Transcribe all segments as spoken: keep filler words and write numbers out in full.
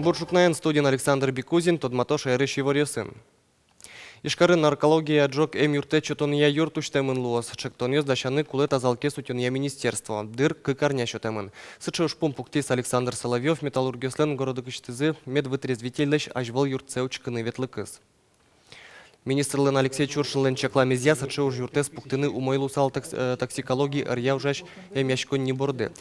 Бур ӵукнаен, студиын Александр Бикузин, тодмато шаерысь иворъёсын. Ижкарын наркология ӝог эмъюрттэт сётонъя юрт усьтэмын луоз. Ӵектонъёс дасяны кулэ тазалыкез утёнъя министерство. Дыр кык арня сётэмын. Сыӵе ужпум пуктӥз Александр Соловьёв металлургъёслэн городокысьтызы медвытрезвительлэсь азьвыл юртсэ учкыны ветлыкыз. Министрлэн Алексей Чуршинлэн чакламезъя, сыӵе ужъюртэз пуктыны умой луысал токс-, э, токсикологи ӧръя ужась эмъяськонни борды.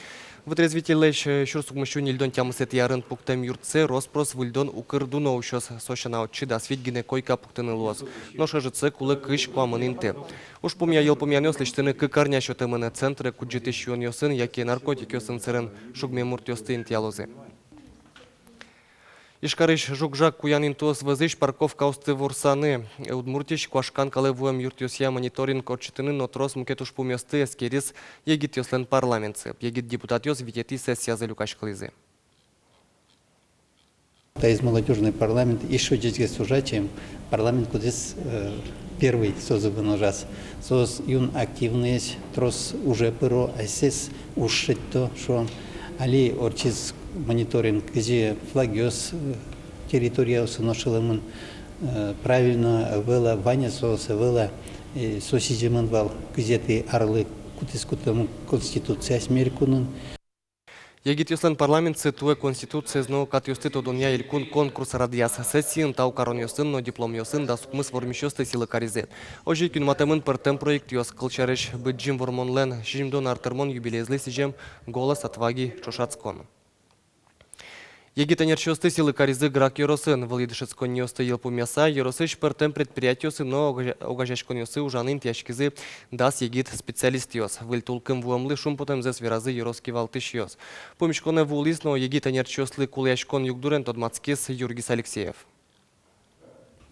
Вытрезвительлэсь, э, сюрс укмыссю ньыльдон тямысэтӥ арын пуктэм юртсэ рос-прос выльдон укыр дуно усёз, со сяна отчы дас вить гинэ койка пуктыны луоз. Нош ӧжытсэ кулэ кызь-куамын инты. Ужпумъя йылпумъянъёс лэсьтыны кык арня сётэмын. Центре кудӟытӥсь юонъёсын яке наркотикъёсын сэрен шугмем муртъёсты интыялозы. Ижкарысь жуг-жаг куян интыос вӧзысь парковкаосты ворсаны. Удмуртиысь куашкан калэ вуэм юртъёсъя мониторинг ортчытыны но трос мукет ужпумъёсты эскериз егитъёслэн парламентсы. Егит депутатъёс витетӥ сессиязы люкаськылӥзы. Таиз молодёжный парламент ещё ӟечгес ужа, чем парламент, кудӥз, э, первый созывын ужаз. Соос юн активноесь, трос уже пыро, асьсэос уж шедьто, шуом. Али ортчиз мониторинг, кызьы флагъёс, э, территорияосын ошылэмын, э, правильно-а, ӧвӧл-а, вань-а соос, ӧвӧл-а, э, со сӥземын вал кызетӥ арлы, кудӥз кутэмын Конституциясь мер кунын. Егитъёслэн парламентсы туэ Конституциез но укатъёсты тодонъя элькун конкурс радъяз. Сессиын тау каронъёсын но дипломъёсын дас укмыс вормисьёсты сӥлы каризы. Озьы ик юнматэмын пӧртэм проектъёс. Кылсярысь, Быдӟым Вормонлэн сизьымдон ар тырмон юбилеезлы сӥзем «Голос отваги» ӵошатскон. Егит ӧнерчиосты сӥлы каризы Грах ёросын. Вылӥ дышетсконниосты йылпумъяса, ёросысь пӧртэм предприятиосын но огазя-, огазеяськонъёсы ужаны интыяськизы дас егит специалистъёс. Выль тулкым вуэмлы шумпотэмзэс веразы ёрос кивалтӥсьёс. Пумиськонэ вуылӥз но егит ӧнерчиослы кулэяськон югдурен тодматскиз Юргис Алексеев.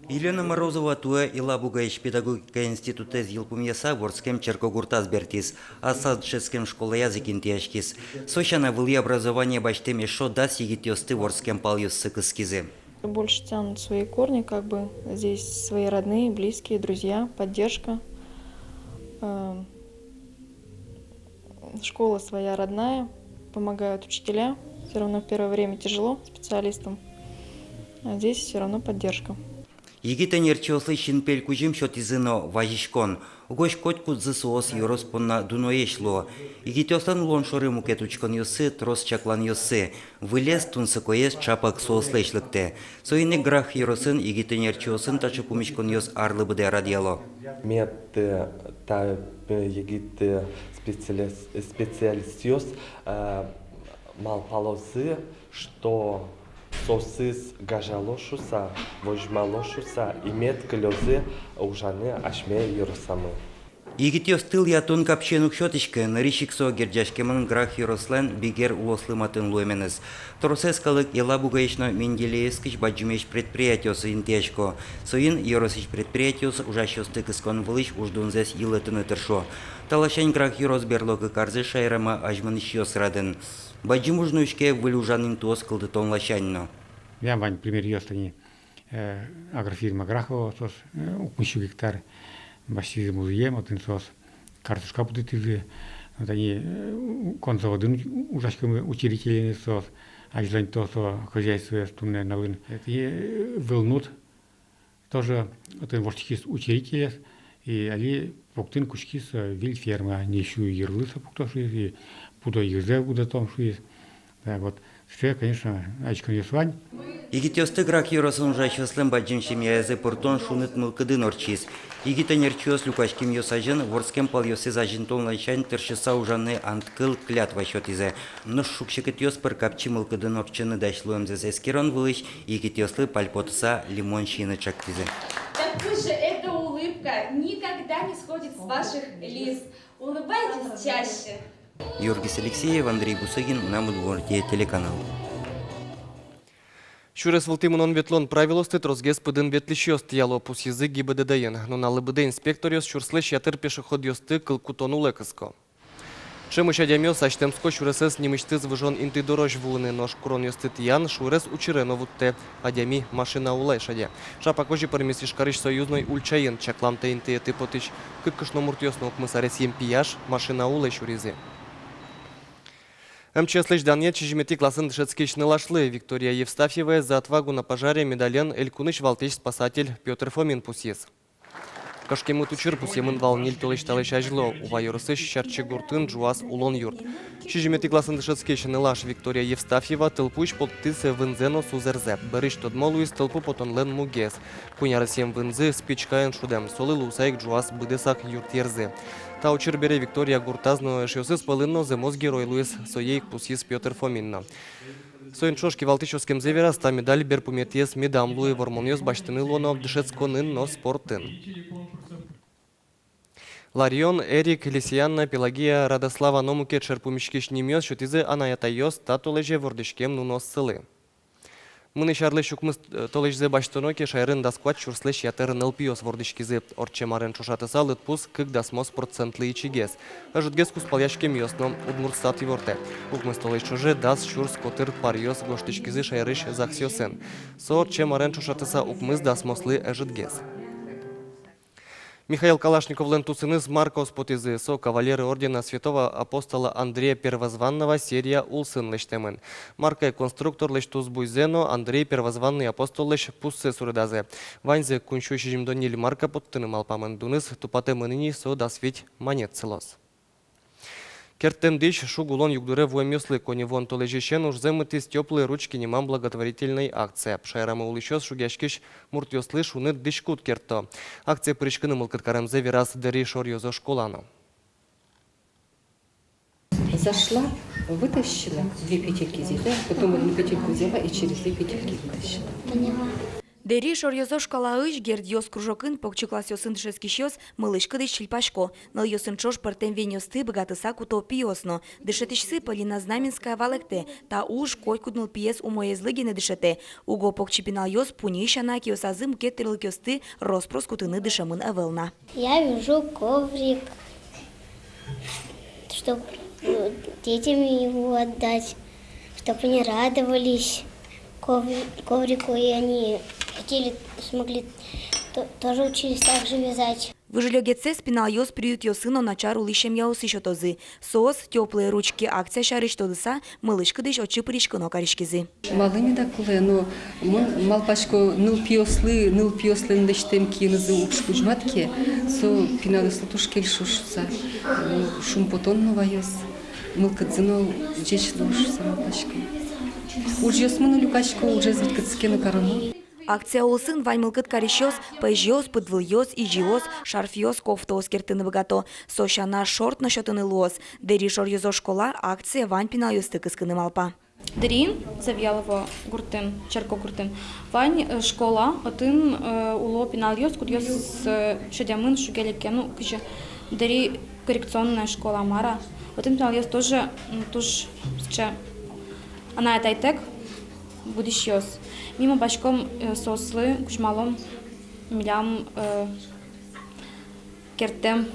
Елена Морозова туэ Елабугаысь педагогика институтэз йылпумъяса вордскем черкогуртаз бертӥз. Аслаз дышетскем школаяз ик интыяськиз. Со сяна, вылӥ образование басьтэм эшшо дас егитъёсты вордскем палъёссы кыскизы. Больше тянут свои корни, как бы здесь свои родные, близкие, друзья, поддержка. Э, школа своя, родная, помогают учителя. Всё равно в первое время тяжело специалистам, а здесь всё равно поддержка. Егит ӧнерчиослы синпель кузьым сётӥзы но вазиськон. Угось котькудзы соос ёрос понна дуноесь луо. Егитъёслэн улон шоры мукет учконъёссы, трос чакланъёссы. Вылез, тунсыкоез чапак соослэсь лыктэ. Соин ик Грах ёросын егит ӧнерчиосын таӵе пумиськонъёс арлы быдэ радъяло. Мед, э, та, э, егит, э, специалис-, специалистъёс, э, малпалозы, что соосыз гажало шуыса, возьмало шуыса, и мед кылёзы ужаны асьме ёросамы. Егитъёс тылъя тон капчиен уг сётӥськы, нырысь ик со герӟаськемын Грах ёрослэн бигер улослы матын луэменыз. Тросэз калык Елабугаысь но Менделеевскысь бадӟымесь предприятиосы интыясько. Соин ёросысь предприятиос ужасьёсты кыскон вылысь уждунзэс йылэтыны тыршо. Та ласянь Грах ёрос берло кык арзэ шаерамы азьмынӥсьёс радын. Бадӟым уж нуиське выль ужан интыос кылдытон ласянь но. Милям вань примеръёс, тани, э, агрофирма Грахово, соос, э, укмыссю гектар басьтӥзы музъем, отын соос картошка пуктӥзы, тани, э, конзаводын ужаськемын учредительёс соос, азьланьто со хозяйствоез туннэ нуналын. Тани, э, Вылнуд тоже отын воштӥськиз учредителез, и али пуктыны кутскиз, э, выль ферма, ньыльсю йырлы со пукто шуиз, и пудо йырзэ будэтом шуиз. Так вот, сыӵе, конечно, адӟиськонъёс вань. Егитъёсты Грах ёросын ужасьёслэн бадӟым семьязы пыртон шуныт мылкыдын ортчиз. Егит ӧнерчиос люкаськемъёс азьын вордскем палъёссэс азинтон ласянь тыршыса ужаны ант кыл, клятва сётӥзы. Нош шуг-секытъёс пыр капчи мылкыдын ортчыны дась луэмзэс эскерон вылысь егитъёслы пальпотыса лимон сиыны чактӥзы. Так пусть же эта улыбка никогда не сходит с ваших лиц. Улыбайтесь чаще. Юргис Алексеев, Андрей Бусыгин, «Мынам Удмуртие» телеканал. Сюрес вылтӥ мынон-ветлон правилоосты тросгес пыдын ветлӥсьёс тӥяло, пусйизы ГИБДД-ын. Нуналлы быдэ инспекторъёс сюрслэсь ятыр пешеходъёсты кыл кутон улэ кыско. Ӵемысь адямиос азьтэмско сюресэз нимысьтыз выжон инты дорозь вуыны, нош куронъёсты тӥян сюрес учыре но вуттэ, адями машина улэ шеде. Ӵапак озьы пӧрмиз Ижкарысь Союзной ульчаын. Чакламтэ интые потӥсь кык кышномуртъёс но укмыс аресъем пияш машина улэ сюризы. МЧС-лэсь данъет сизьыметӥ классын дышетскись нылашлы. Виктория Евстафьеваез «За отвагу на пожаре» медален элькунысь валтӥсь спасатель Пётр Фомин пусйиз. Кышкемыт учыр пусъемын вал ньыль толэзь талэсь азьло Ува ёросысь Сярчи гуртын ӝуаз улон юрт. Сизьыметӥ классын дышетскись нылаш Виктория Евстафьева тылпуысь поттӥз вынзэ но сузэрзэ. Бӧрысь тодмо луиз тылпу потонлэн мугез. Куинь аресъем вынзы спичкаен шудэм, солы луыса ик ӝуаз быдэсак юрт ерзы. Та учыр бере Виктория гуртаз но эшъёсыз пӧлын но зэмос герой луиз, сое ик пусйиз Пётр Фомин но. Соин ӵош кивалтӥсь оскемзэ вераз: та медаль берпуметӥез медам луы, вормонъёс басьтыны луоно дышетсконын но спортын. Ларион, Эрик, Лисианна, Пелагия, Радослава но мукет шер пумиськись нимъёс сётӥзы анай-атайёс та толэзе вордӥськем нуноссылы. Мынӥсь арлэсь укмыс толэзьзэ басьтоно ке, шаерын дас куать сюрслэсь ятыр нылпиос вордӥськизы. Ортчем арен ӵошатыса, лыдпус кык дасмос процентлы ичигес. Ӧжытгес кузпалъяськемъёс но. Удмуртстат ивортэ: укмыс толэзь ӵоже дас сюрс котыр паръёс гожтӥськизы шаерысь загсъёсын. Со ортчем арен ӵошатыса укмыс дасмослы ӧжытгес. Михаил Калашниковлэн тусыныз маркаос потӥзы. Со кавалер ордена Святого апостола Андрея Первозванного серия улсын лэсьтэмын. Маркае конструкторлэсь тус-буйзэ но Андрей Первозванный апостоллэсь пуссэ суредазы. Ваньзэ куинь сю сизьымдон ньыль марка поттыны малпамын. Дуныз тупатэмын ини, со дас вить манет сылоз. Керттэм дӥсь шуг улон югдуре вуэмъёслы. Коньывуон толэзьысен ужзэ мытӥз «Тёплые ручки» нимам благотворительной акция. Шаерамы улӥсьёс шугъяськись муртъёслы шуныт дӥськут кертто. Акцие пыриськыны мылкыд каремзэ вераз Дэри шоръёзо школа но. Зашла, вытащила две петельки здесь, да? Потом одну петельку взяла и через две петельки вытащила. Дэри шоръёзо школаысь «Гердъёс» кружокын покчи классъёсын дышетскисьёс мылысь-кыдысь чильпасько. Нылъёсын ӵош пӧртэм веньёсты быгатыса куто пиос но. Дышетӥсьсы Полина Знаменская валэктэ: та уж котькуд нылпиез умоезлы гинэ дышетэ. Уго покчи пиналъёс пуньы сяна киосазы мукет тӥрлыкъёсты рос-прос кутыны дышемын ӧвӧл на. Я вяжу коврик, чтоб, э, детям его отдать, чтоб они радовались коври-, коврику, и они хотели, смогли, то-, тоже учились так же вязать. Выжылогетсэс пиналъёс приютъёсы но начар улӥсь семьяосы сётозы. Соос «Тёплые ручки» акция сярысь тодыса, мылысь-кыдысь отчы пыриськыны кариськизы. Малы меда кулэ, но мон малпасько, нылпиослы, нылпиослэн лэсьтэм киынызы укш кузьматӥське, со пиналъёслы туж кельшоз шуса, ну, шумпотон но ваёз, мылкыдзы но ӟеч луоз шуса малпасько. Ужъёсмы но люкасько, ужез ведь кытчы ке но кароно. Акция улсын вань мылкыд карисьёс пӧзьёс, пыдвылъёс, изьыос, шарфъёс, кофтаос керттыны быгато. Со сяна шорт но сётыны луоз. Дэри шоръёзо школа акцие вань пиналъёсты кыскыны малпа. Дэриын, Завьялово гуртын, Черкогуртын, вань, э, школа, отын, э, уло пиналъёс, кудъёсыз, э, шедемын шуге-леке, ну, кызьы, Дэри коррекционная школа мар-а. Отын пиналъёс тоже, м, туж сыӵе анай-атайтэк будӥсьёс. Ми малпаськом, э, соослы кузьмалом милям, э, керттэм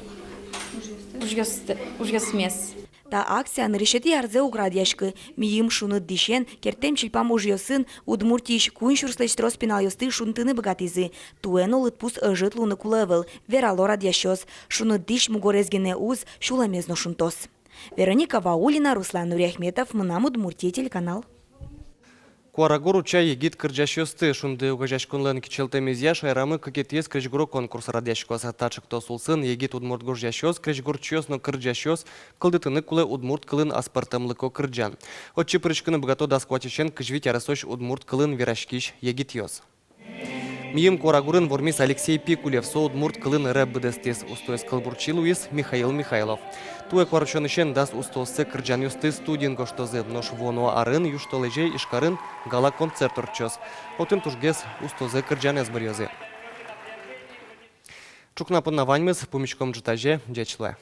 ужъёс-, ужъёсмес. Та акция нырысетӥ арзэ уг радъяськы. Мийым шуныт дӥсен, керттэм чильпам ужъёсын Удмуртиысь куинь сюрслэсь трос пиналъёсты шунтыны быгатӥзы. Туэ но лыдпус ӧжыт луыны кулэ ӧвӧл, верало радъясьёс. Шуныт дӥсь мугорез гинэ уз, сюлэмез но шунтоз. Вероника Ваулина, Руслан Нуриахметов, «Мынам Удмуртие» телеканал. Куарагур утча егит кырӟасьёсты. «Шунды» огазеяськонлэн кичӧлтэмезъя шаерамы кыкетӥез крезьгуро конкурс радъяськоз. Та ӵектос улсын егит удмурт гожъясьёс, крезьгурчиос но кырӟасьёс кылдытыны кулэ удмурт кылын аспӧртэмлыко кырӟан. Отчы пыриськыны быгато дас куатьысен кызь вить аресозь удмурт кылын вераськись егитъёс. Мийым Куарагурын вормиз Алексей Пикулев. Со удмурт кылын рэп быдэстӥз. Устоез кылбурчи луиз Михаил Михайлов. Туэ куарусёнысен дас устооссэ кырӟанъёсты студиын гожтозы. Нош вуоно арын южтолэзе Ижкарын гала-концерт ортчоз. Отын тужгес устозэ кырӟанэз быръёзы. Ӵукна понна ваньмыз. Пумиськом ӝытазе. Ӟеч луэ.